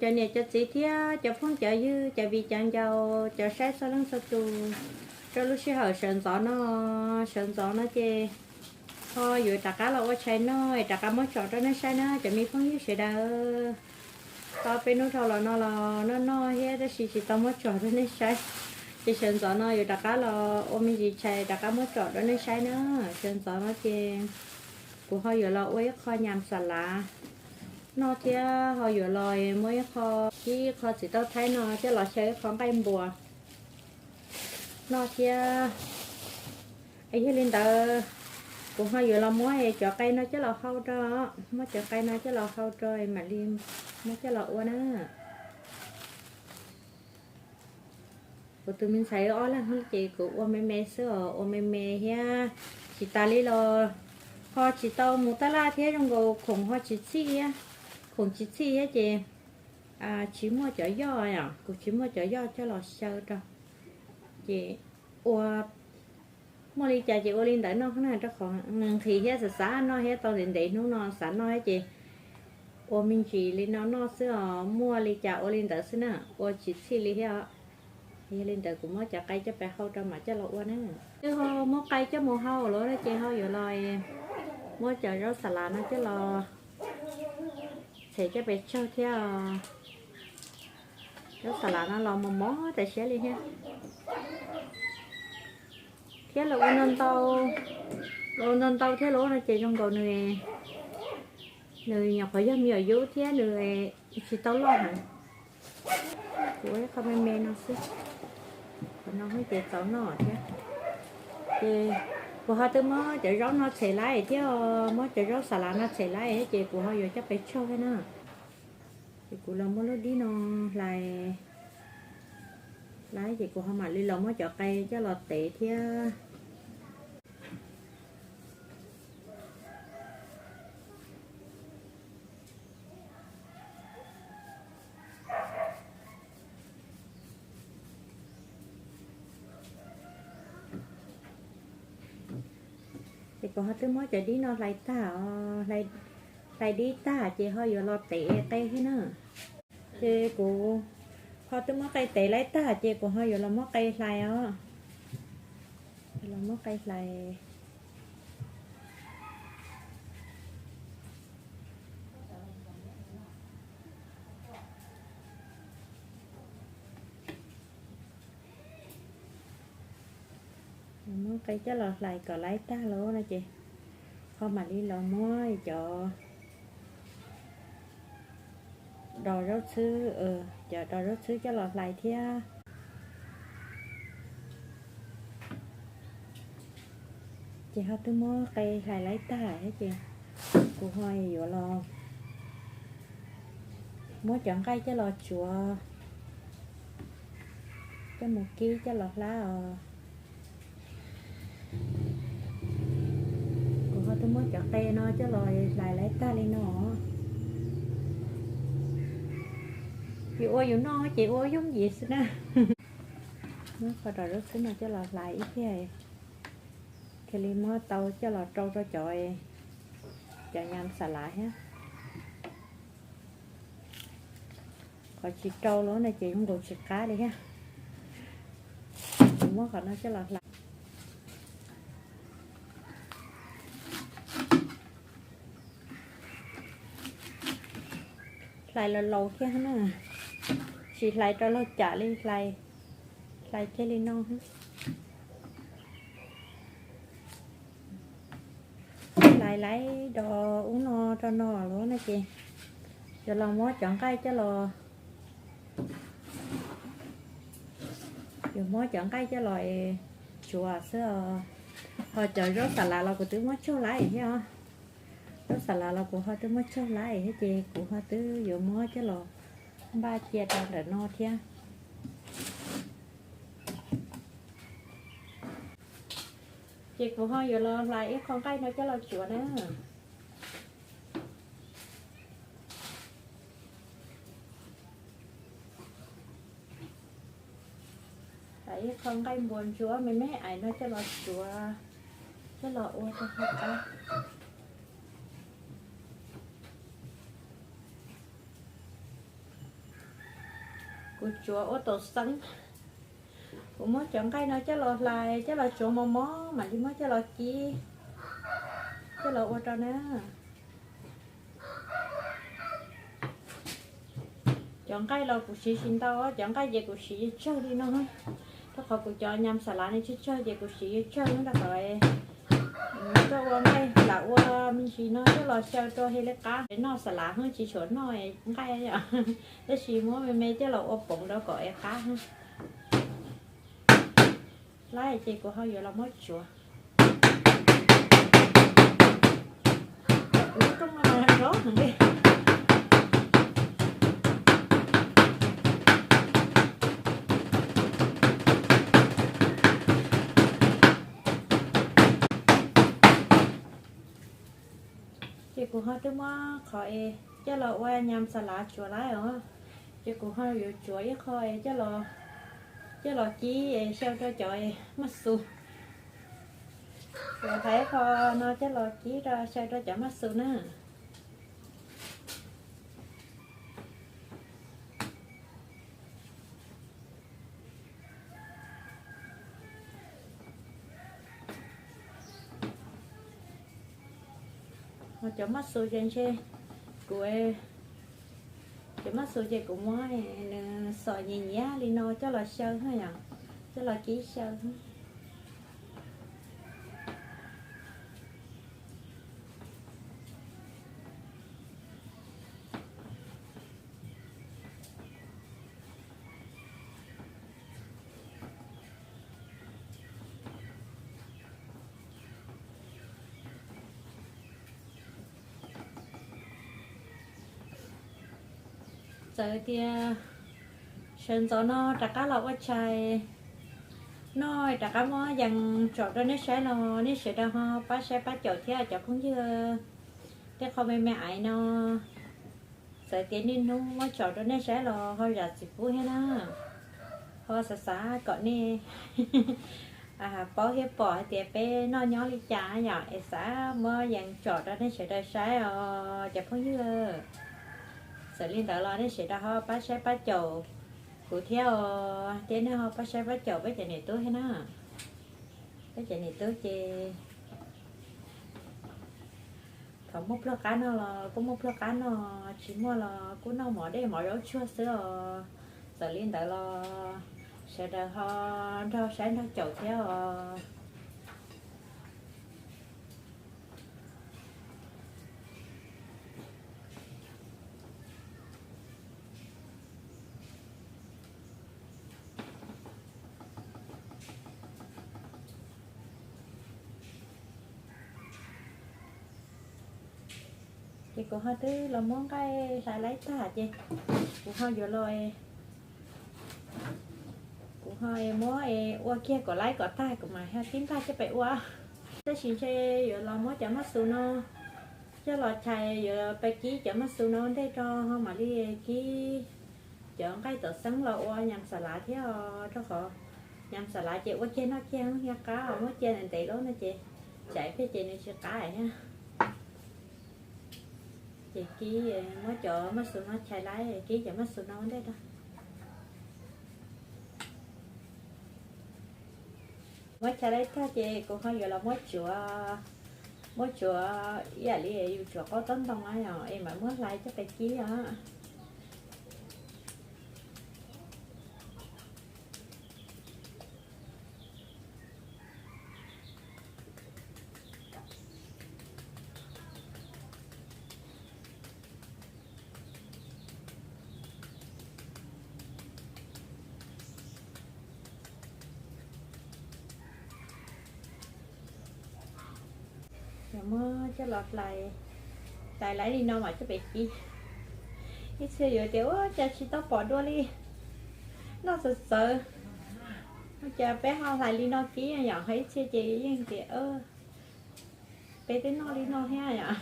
Cov niam cov txiv thiab cov phooj cov ywg, cov viv cov ncaus, cov saib txhua leej txhua tus, rau lub sij hawm sawv ntxov no, sawv ntxov no ces ho yuav rov qab los ua tshais noj es rov qab muab tsom rau nej saib na cov me phooj ywg sawv daws. Tau peb hnub dhau los no los noj noj thiab tab sis tsis tau muab tsom rau nej saib. Ces sawv ntxov no yuav rov qab los ua me ntsis tshais rov qab muab tsom rau nej saib na. Sawv ntxov no ces kuv ho yuav los ua ib qho nyam xas lav noj thiab ho yuav los muab ib qho, ib qho txiv tauj thaib no coj los xyaw ib qho nqaij npua noj thiab. Yog li ntawd kuv ho yuav los muab cov qe no coj los hau rau, muab cov qe no coj los hau rau mam li muab coj los ua na. Kuv tus me ntxhais ob leeg ces kuv ua me me xwb os, ua me me thiab tsis tas li los ho tsis tau mus taj laj thiab zoo nkaus khoom ho tsis txhij thiab, khoom tsis txhij thiab ces tsis muaj cov yoj, kuv tsis muaj cov yoj coj los xyaw rau. Ces ua, muaj li cas ces ua li ntawd noj na, rau qhov nqhis thiab xav xav noj thiab tau ntev ntev hnub no xav noj thiab ces ua me ntsis li no noj xwb os, muaj li cas ua li ntawd xwb na, ua tsis txhij li thiab. Yog li ntawd kuv muab cov qe coj pes hau rau mam coj los ua na. Twb ho muab qe coj mus hau lawm ces ho yuav los muab cov zaub xas lav no coj los txhais coj pes tsawg thiab. Zaub xas lav no los mos mos tas siab li thiab. Thiab los ua ntau ntau, los ua ntau ntau thiab los no ces zoo nkaus nws, nws nyuam qhuav yog me nyuam yub thiab nws tsis tau loj heev. Kuv ua ib qho me me no xwb, qhov no ces txaus noj thiab. Ces kuv ho twb muab cov zaub no txhais laib thiab, muab cov zaub xas lav no txhais laib ces kuv ho yuav coj pes tsawg thiab na. Ces kuv los muab lub dib no hlais, hlais ces kuv ho mam li los muab cov qe coj los tev thiab. Ces kuv ho twb muab cov dib no hlais tag os, hlais dib tag ces ho yuav los tev qe thiab na. Ces kuv ho twb muab qe tev laib tag ces kuv ho yuav los muab qe hlais os. Los muab qe hlais. Muab qe coj los hlais kom laib tag lawm no ces ho mam li los muab cov dos zaub txhwb, cov dos zaub txhwb coj los hlais thiab. Ces ho twb muab qe hlais laib tag thiab ces kuv ho yuav los muab cov nqaij coj los tsuav, coj mus kib coj los hlab os. Kuv ho twb muab cov qe no coj los hlais laib tag li no. Yus ua yus noj ces ua yooj yim xwb na. Muab qhov dos zaub txhwb no coj los hlais ib pliag, thiaj li muab tau coj los rau rau cov, cov nyam xas lav thiab. Qhov tsis rau los no ces zoo nkaus tsis qab li thiab. Kuv muab qhov no coj los hlais. Hlais los laus thiab na, tsis hlais rau laug cam li, hlais, hlais kiag li no. Hlais laib dos ub no rau no lawm no ces yuav los muab cov nqaij coj los, yuav muab cov nqaij coj los tsuav xwb os. Ho cov zaub xas lav los kuv twb muab tsaug laib thiab os. Zaub xas lav los kuv ho twb muab tsaug laib thiab ces kuv ho twb yuav muab coj los npaj cia rau ntawm no thiab. Ces kuv ho yuav los hlais ib qho nqaij no coj los tsuav na. Hlais ib qho nqaij npua ntsuab me me ais no coj los tsuav, coj los ua rau hauv qab. Kuv tsuav ua taum xeeb, kuv muab cov nqaij no coj los hlais, coj los tsuav mos mos mam li muab coj los kib, coj los ua rau na. Cov nqaij los kuv siv tsis ntau, cov nqaij ces kuv siv tsawg li no, rau qhov kuv cov nyam xas lav ne tsawg tsawg ces kuv siv tsawg rau qhov coj ua nqaij lam ua me ntsis no coj los xyaw rau hais li qab noj xas lav, tsis tshua noj nqaij, tab sis muab me me coj los ua poov rau kom es qab. Lab ces kuv ho yuav los muab tsuav. Lub rooj no mas nrov heev li. Ces kuv ho twb muab qhov es coj los ua nyam xas lav tsuav lawm os. Ces kuv ho yuav tsuav ib qho es coj los kib es xyaw rau cov maj xus. Kuv hais ib qho no coj los kib rau xyaw rau cov maj xus na. Ho cov maj xus ces ntshe kuv, cov maj xus ces kuv muab nws xom nyias nyias li no coj los xyaw na yom, coj los kib xyaw. Txawm tias sawv ntxov no rov qab los ua tshais noj, rov qab muab yees tsom rau nej saib los nej sawv daws ho pab saib pab caum thiab cov phooj ywg. Tej qho me me aiv no, txawm tias niaj hnub muab tsom rau nej saib los ho zam txim pub thiab na. Ho xav xav kom nej paub thiab pom hais tias peb noj nyob li cas yom, es xav muab yees tsom rau nej sawv daws saib os cov phooj ywg. Txawm li ntawd los nej sawv daws ho pab saib pab caum kuv thiab os, thiab nej ho pab saib pab caum peb cov niam tub thiab na. Peb cov niam tub ces thaum muaj pluag qab noj los kuj muaj pluag qab noj, tsis muaj los kuj noj mov dej mov zaub tsuag xwb os. Txawm li ntawd los sawv daws ho nrog saib nrog caum thiab os. Ces kuv ho twb los muab nqaij hlais laib tag ces kuv ho yuav los, kuv ho muab ua kiag kom laib kom tag kuv mam ho tib npaj coj pem ua. Tab sis ntshe yuav los muab cov maj xus no coj los chais, yuav pais kib cov maj xus no ua ntej rau ho mam li kib cov nqaij tom xeeb los ua nyam xas lav thiab os, rau qhov nyam xas lav ces ua kiag noj kiag thiaj qab os, muab cia ntev ntev lub no ces tsam pheej ces nws tsis qab thiab. Ces kib, muab cov maj xus no chais laib, kib cov maj xus no ua ntej rau. Muab chais laib tag ces kuv ho yuav los muab tsuav, muab tsuav ib yam li yus tsuav qaub taub ntoo na yom, es mam muab hlais coj pais kib os. Muab coj los hlais, hlais laib li no mam coj pem kib. Ib txhia yuav tias ua cas tsis tau pom dua li, noj txawv txawv. Ua cas peb ho hlais li no kib yom, ho ib txhia ces yeej tias peb twb noj li no thiab yom.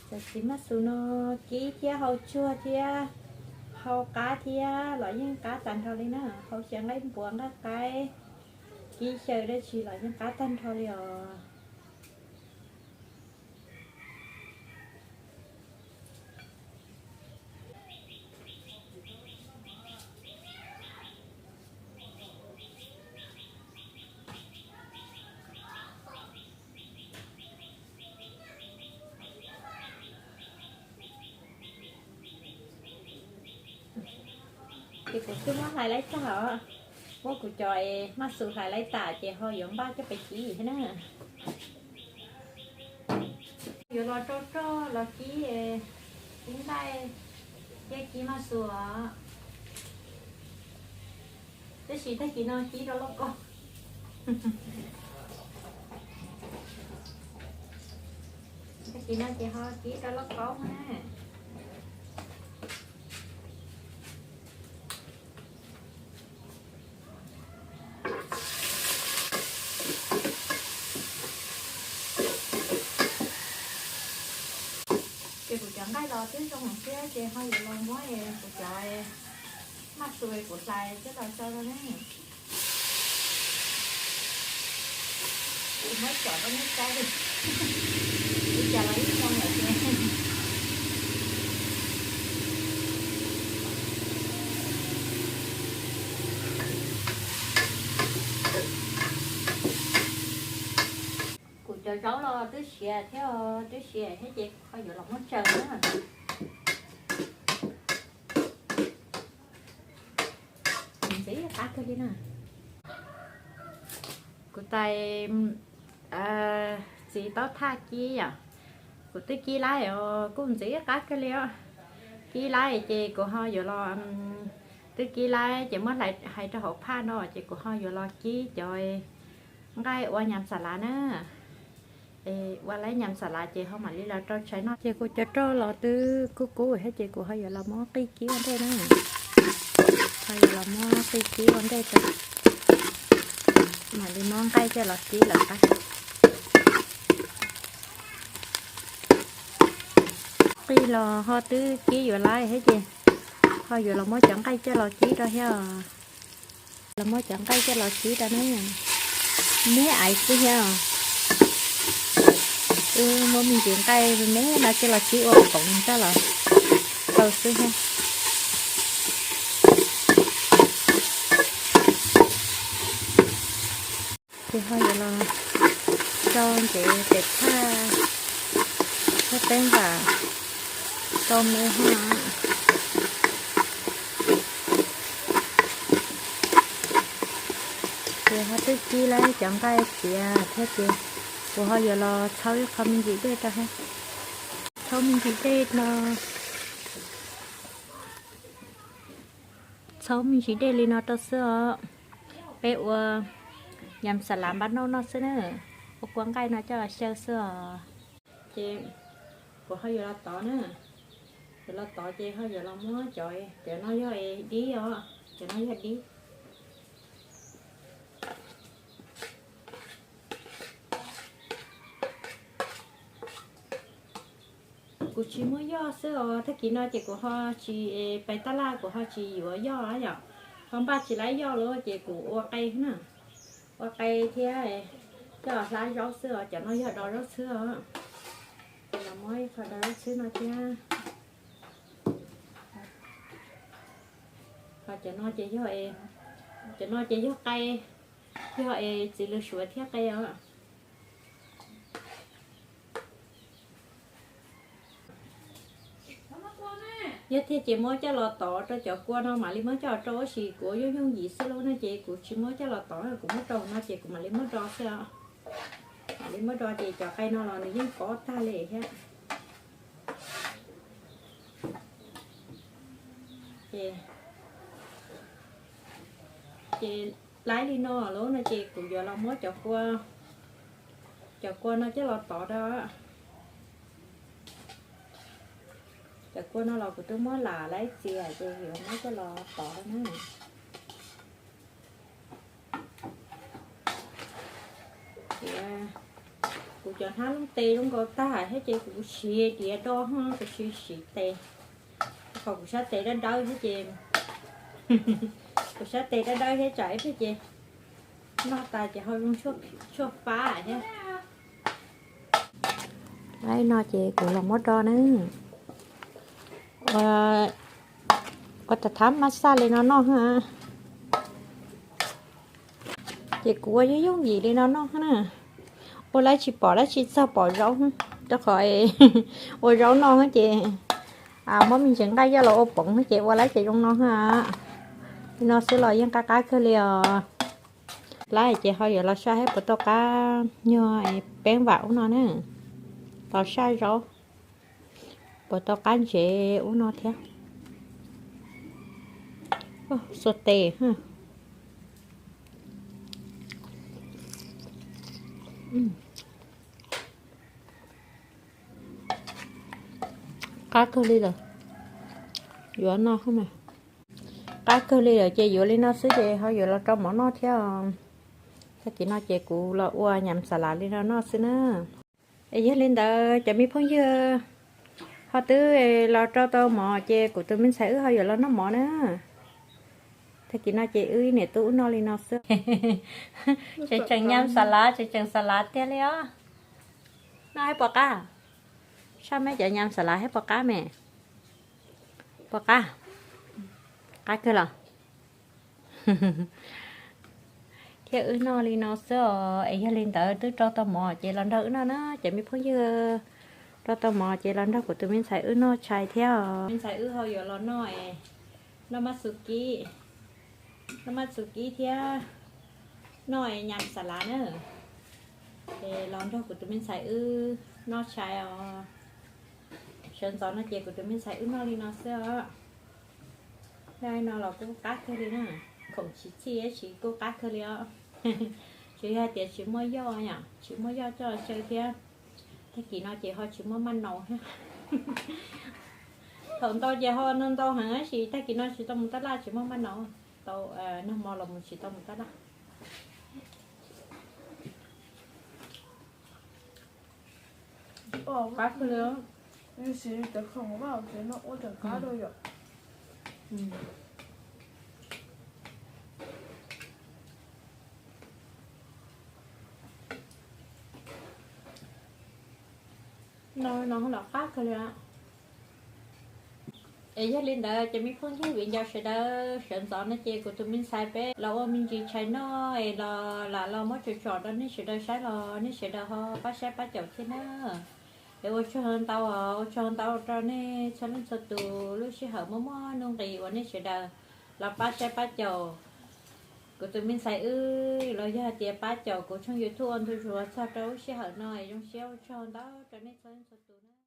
Cov txiv maj xus no kib thiab hau tsuag thiab Hau qab thiab los yeej qab tag nrho li na, hau xyaw nqaij npuas nqaij qaib, kib xyaw dab tsi los yeej qab tag nrho li os. Ces kuv twb muab hlais laib tag os, muab kuv cov maj xus hlais laib tas ces ho yuav npaj coj pem kib thiab na. Yuav los rau roj los kib, kib nqaij thiab kib maj xus os. Tab sis tag kis no kib rau lauj kaub. Tag kis no ces ho kib rau lauj kaub na. Ces kuv cov nqaij los twb zoo thiab ces ho yuav los muab kuv cov maj xus kuv hlais coj los rau rau ne. Kuv muab cov rau nej saib li, kuv cov los ib zoo lawm ces kuv cov zaub los twb siav thiab, twb siav thiab ces ho yuav los muab tsaws na. Ntxim qab kawg li na. Kuv tais txiv taub thaj kib yom, kuv twb kib laib os, kuj ntxim qab kawg li os. Kib laib ces kuv ho yuav los, twb kib laib ces muab hais rau hauv phaj no ces kuv ho yuav los kib cov nqaij ua nyam xas lav na. Ua laib nyam xas lav ces ho mam li los rau tshais noj. Ces kuv cov roj los twb kub kub thiab ces kuv ho yuav los muab qij kib ua ntej na. Ho yuav los muab qij kib ua ntej rau, mam li muab nqaij coj los kib lawm qab. Qij los ho twb kib yuav laib thiab ces ho yuav los muab cov nqaij coj los kib rau thiab. Los muab cov nqaij coj los kib rau na. Neb ais xwb thiab os. Wb muab me ntsis nqaij me no coj los kib ua qoov coj los tau xwb thiab. Ces ho yuav los rau ntsev pem thaj thiab peb npam rau me haj. Ces ho twb kib lawm cov nqaij tiav thiab ces kuv ho yuav los txhawb ib qho me ntsis dej rau thiab. Txhawb me ntsis dej no, txhawb me ntsis dej li no rau xwb os. Peb ua nyam xas lav npab nauj noj xwb na, ua kua nqaij no coj los xyaw xwb os. Ces kuv ho yuav los tov na, yuav los tov ces ho yuav los muab cov, cov no yog dib os, cov no yog dib. Kuv tsis muab yoj xwb os, tag kis no ces kuv ho tsis, pais taj laj kuv ho tsis yuav yoj yom, ho npaj tsis laib yoj lawm ces kuv ua qe na, ua qe thiab coj hlab zaub xwb os, cov no yog do zaub txhwb os. Ces los muab ib qho do zaub txhwb no thiab. Ho cov no ces yog, cov no ces yog qe, yog es txiv lws suav thiab qe os. Yog thiaj ces muab coj los tov rau cov kua no mam li muab coj los rau, tab sis kuv yooj yooj yim xwb lauj no ces kuv tsis muab coj los tov, kuv muab rau no ces kuv mam li muab do xwb os. Mam li muab do ces cov qe no los nws yeej kob tag li thiab. Ces, ces laib li no lawm no ces kuv yuav los muab cov kua, cov kua no coj los tov rau. Cov kua no los kuv twb muab lam laib txias ces yuav muab coj los tov na. Kuv cov hnab looj tes zoo nkaus tag thiab ces kuv siv diav do ho kuv siv siv tes. Kuv sab tes dawb dawb thiab ces, kuv sab tes dawb dawb thiab tsam ib pliag ces noj tas ces ho zoo tshuaj fab thiab. Laib no ces kuv los muab do na. Ua tas thab mab xaj li no noj ha. Ces kuv ua yooj yooj yim li no noj na. Ua laib tsis pom dab tsi txog pom zaub, rau qhov ua zaub noj ces muab me ntsis nqaij coj los ua poov ces ua laib ces zoo no ha. Li no xwb los yeej qab qab kawg li os. Laib ces ho yuav los saib seb puas tau qab nyuag peeb vam ub no na. Los saib zaub puas tau qab ntsev ub no thiab. Xuas tes. Qab kawg li lawm. Yuav no, qab kawg li lawm ces yuav li no xwb ces ho yuav los rau mov noj thiab. Tag kis no ces kuv los ua nyam xas lav li no noj xwb na. Es yog li ntawd cov me phooj ywg, ho twb los rau tau mov ces kuv tus me ntxhais wb ho yuav los noj mov na. Tag kis no ces wb ib niam tub wb noj li no xwb. Tseem tseem nyam xas lav, tseem tseem xas lav tiag li os. Noj thiab puas qab? Saib meb cov nyam xas lav thiab puas qab me? Puas qab? Qab kawg los? Thiab wb noj li no xwb os. Es yog li ntawd twb rau tau mov ces los nrog wb noj na cov me phooj ywg. Rau tau mov ces los nrog kuv tus me ntxhais wb noj tshais thiab os. Me ntxhais wb ho yuav los noj, noj mab txus kib, noj mab txus kib thiab noj nyam xas lav na. Es los nrog kuv tus me ntxhais wb noj tshais os. Sawv ntxov no ces kuv tus me ntxhais wb noj li no xwb os. Noj no los kuj qab kawg li na. Khoom tsis txhij tsis kuj qab kawg li os. Tsuas yog hais tias tsis muaj yoj yom, tsis muaj yoj coj tsaw thiab. Tag kis no ces ho tsis muaj maj naus thiab. Thaum ntau ces ho ntau ntau heev tab sis tag kis no tsis tau mus tab laj tsis muaj maj naus. Tau nag hmo los mus tsis tau mus tab laj. Qab kawg li. No no los qab kawg li. Es yog li ntawd cov me phooj ywg viv ncaus sawv daws, sawv ntxov no ces kuv tus me ntxhais peb los ua me ntsis tshais noj es los lam los muab tsom tsom rau nej sawv daws saib los nej sawv daws ho pab saib pab caum thiab na. Es ua tsaug ntau, ua tsaug ntau rau nej txhua leej txhua tus lub sij hawm muaj muaj nuj nqis uas nej sawv daws los pab saib pab caum kuv tus me ntxhais wb los yog hais tias pab caum kuv tshooj YouTube ua ntu zus txog rau lub sij hawm no es zoo siab ua tsaug ntau rau nej txhua leej txhua tus na.